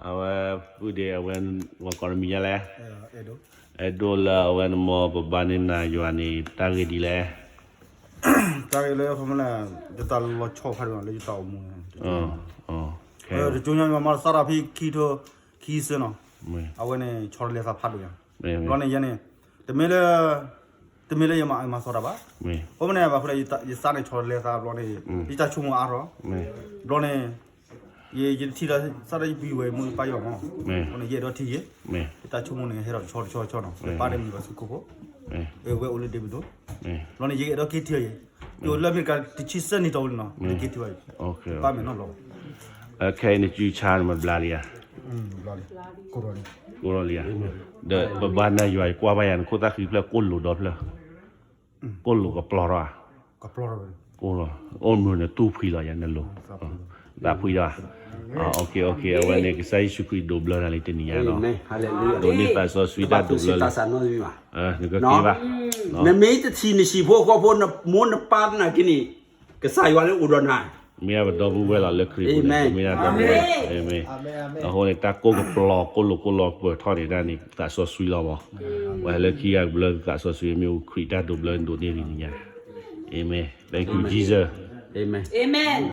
အဝဲ ပုၢ်ဒ့ အဝဲ ဝဲကိးနမံၤညါလဲၣ်, အဲၣ်ဒိးလၢအဝဲနမ့ၢ်ပဘါန့ၢ်နၤယွၤန့ၣ် တၢ်ဂ့ၢ်ဒ်လဲၣ်, တၢ်ဂ့ၢ်လၢ ယတၢ်လီၤဆီဖးဒိၣ်လၢယတၢ်အိၣ်မူန့ၣ်, တကၠိညါမၤသးတၢ်ဖဲခံထိ ခံဆၢနီၤ, အဝဲန့ၣ် ဆီတလဲသးဖးဒိၣ်ယၤ, ဘျီန့ၣ်ယဲန့ၣ် တမ့ၢ်လၢ တမ့ၢ်လၢယမၤ မၤသီတၢ်ဘၣ်, အဃိန့ၣ် ဘၣ်ဃိဒီး ယသးန့ၣ်ဆီတလဲသးဘျီန့ၣ် ယတၢ်ဆိကမိၣ်အါထီၣ်, ဘျီန့ၣ် ယ ယတထံၣ်ဒီး သးဒီးယပုၢ်ဝဲၢ်မုၢ်ပၢ်ယီၤမး, အဃိန့ၣ် ယအဲၣ်ဒိးထံၣ်ယဲ, ယတၢ်ဆိကမိၣ်န့ၣ် ဟဲထီၣ်တဆီတဆီတဆီနီၤ, ယပၢ်န့ၣ်မံၤဘၣ်ဆူခိၣ်ဖိ, အဝဲအိၣ်လၢဒ့ပဒိၣ်, ဘျီန့ၣ် ယကအဲၣ်ဒိးက့ၤထံၣ်အီၤယဲ, ယအိၣ်လၢအမဲရကၤတဆံသၢနံၣ်တီၢ်ဝဲလံနီၤ, ယက့ၤထံၣ်အီၤယဲ, ယပၢ်မဲာ်နီၢ်လီၤ, ခဲအံၤနစုဆါနမၤဘျါလံဧါ, ကိၢ်လီၤလံဧါ, ဒီးပဘါနၤယွၤကွၢ်ဘၣ်ယၤ နခိၣ်သၣ်ဃံဖျၢၣ်ကိၢ်လိာ်ဒီဖျၢၣ် ကိၢ်လိာ်ကပျီထီၣ်ဧါ, ကိၢ်လိာ်, အိၣ်မုၢ်နတူၢ်ဖှံလီၤယၤနလိၤ, သးဖှံလီၤ, အဝဲန့ၣ် ကစၢ်ယ့ၣ်ၡူးခရံာ်ဒိးဘျၢနၤလံတနံၤညါနီၤ, ဒိးန့ၢ်သးစီဆှံတၢ်ဒိးဘျၢလံ, နကက့ၤဘၣ်, နမ့ၢ်တထံၣ်နဟံၣ်ဖိဃီဖိ နမိၢ်နပၢ်နၤက့ၤန့ၣ်, ကစၢ်ယွၤလၢအိၣ်ဒီးနၤ မ့ၢ်အပဒီပုၢ်ဝဲၢ်လီၤလၢခရံာ်ပူၤန့ၣ်, မ့ၢ်အပဒီပုၢ်ဝဲၢ်, အဃိန့ၣ် တၢ်ကိၢ်ကပျီကိၢ်လိာ်ကိၢ်လိာ်ပၢၢ်ထီၣ်န့ၣ်တၢ်န့ၣ် သးစီဆှံလီၤမး, ပှၤဟဲလၢခံဂၤကဘျၢသးစီဆှံ မ့ၣ်အူခရံာ်တၢ်ဒိးဘျၢဒိးန့ၢ်တနံၤညါ, Amen, thank you Jesus, Amen,